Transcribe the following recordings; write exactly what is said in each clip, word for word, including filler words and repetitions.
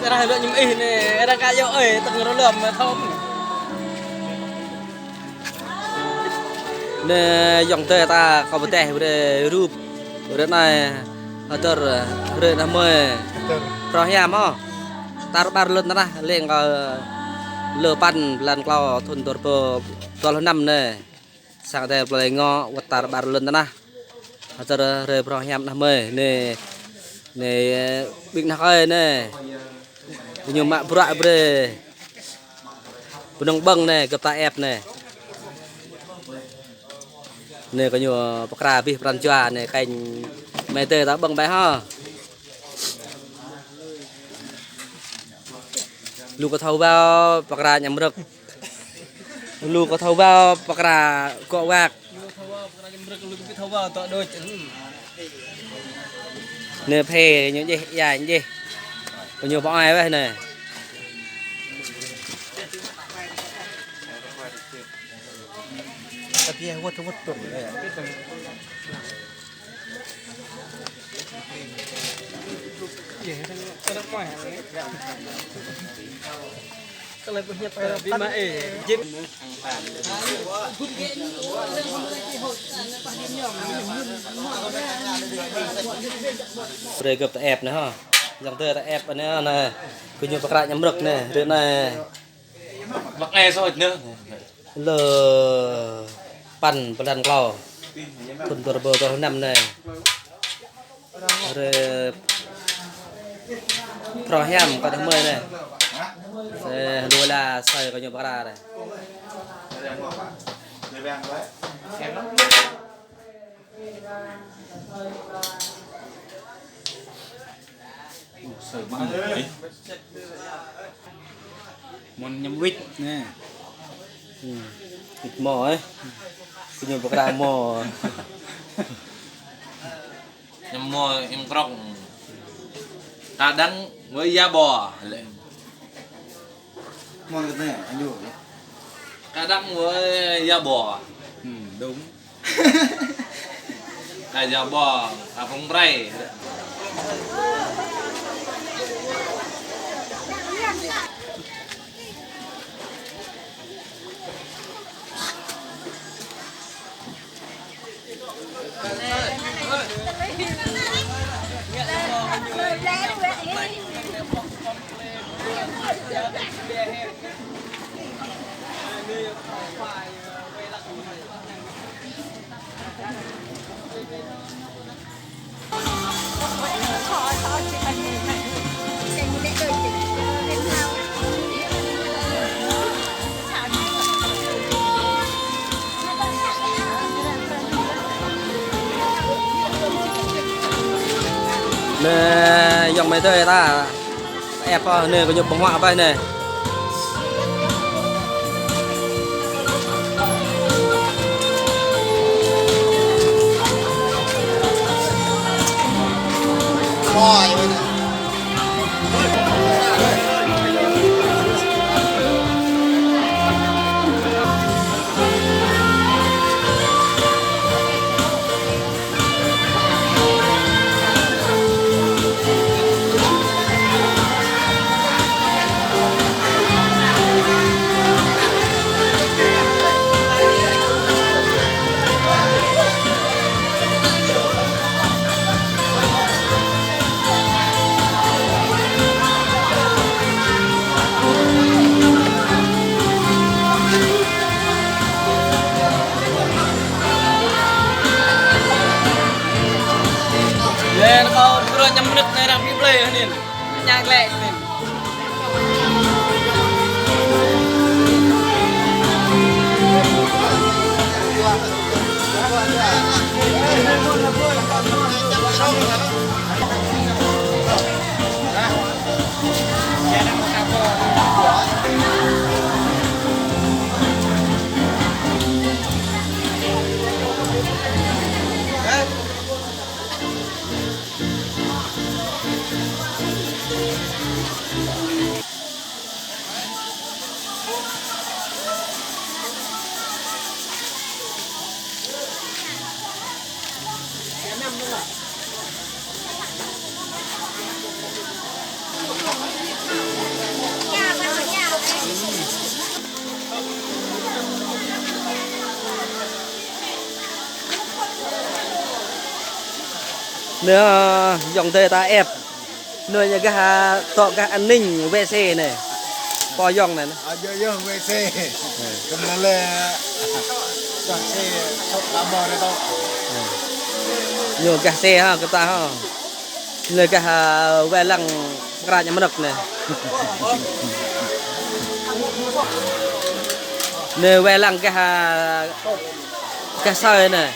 Arăng lŏ ñăm ih anai, arăng ka yua ơi, tơ̆ng rơlơ̆m thâo. Anai, ayŏng adơi ta kâo pơdeh brơi rup. Brơi anai, hơdơr, brơi anai mơi. Hơdơr. Prong hiam hŏ. Tar ƀar lŏn tơnah, leng kơ lơ păn blan klâo thŭn dua rơbâo dua pluh năm anai. Sang adai plơi Ngŏ, wơ̆t tar ƀar lŏn tơnah. Hơdơr brơi prong hiam anai mơi, anai, anai, ƀing ană ơi anai. Gơñu mă bruă brơi. Bơnơ̆ng ƀơ̆ng anai, gơ̆p ta ĕp anai. Anai gơñu pơkra abih pran jua anai, kơnh amai adơi ta ƀơ̆ng ƀai hŏ. Lu kơ thâo wao pơkra ñăm rơ̆k. Lu kơ thâo wao pơkra gŏ wak. Anai phê ñu djeh, ia ñu djeh. Gơñu pơ-ai weh anai. Brơi gơ̆p ta ĕp anai hŏ. Ayŏng adơi ta ĕp anai hŏ anai. Gơñu pơkra ñăm rơ̆k anai, rơ̆k anai. Mă anai soi anai. Lơ păn blan klâo. Thŭn dua rơbâo dua pluh năm anai. Brơi prong hiam kơ ană mơi anai. Sĕ lu la soi kơ ñu pơkra anai. Soi mơ̆n anai. Mơ̆n ñăm wĭt anai. Hmm. Wĭt mơ̆ ơi. Gơñu pơkra mơ̆. Ñăm mơ̆ ñăm krŏk. Kadang wơi ia ƀô̆. Mơ̆n kơ anai, anai. Kadang wơi ia ƀô̆. Hmm, đúng. Kơ ia ƀô̆, kơ prong prai. Anai, ayŏng amai adơi ta. Ĕp hŏ, anai gơñu ƀơ̆ng huă ƀai anai. Lĕ kâo pơkra ñăm rơ̆k anai arăng pi blơi hơnin. Ñai glĕ hơnin. Ơ, yŏng tơi ta ĕp. Nơ ñu gah, tŏ gah an ninh W C anai. Pô yŏng anai. Aja yŏng W C. Kơmlele. Tŏ xe, sŏk lama dah tŏ. Ñu gah xe ha, kơ ta ha. Nơ gah, ơ, wai lăng pơkra ñu mơnơ̆k anai. Nơ wai lăng gah, ơ, gah saơ anai.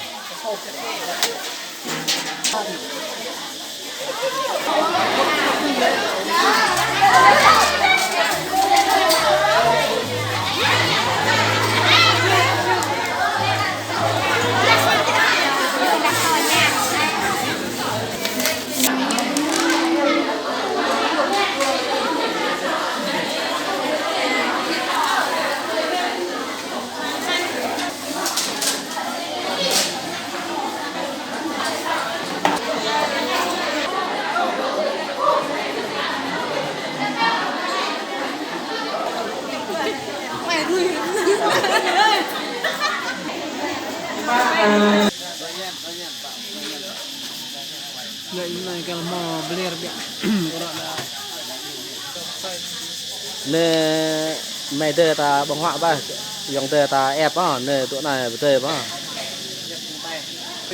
Lĕ anai kơ hmâo blir biă. Nơ, mơi tơi ta ƀơ̆ng huă bah, yŏng tơi ta ĕp ah, nơ tŭ anai pơtơi bah.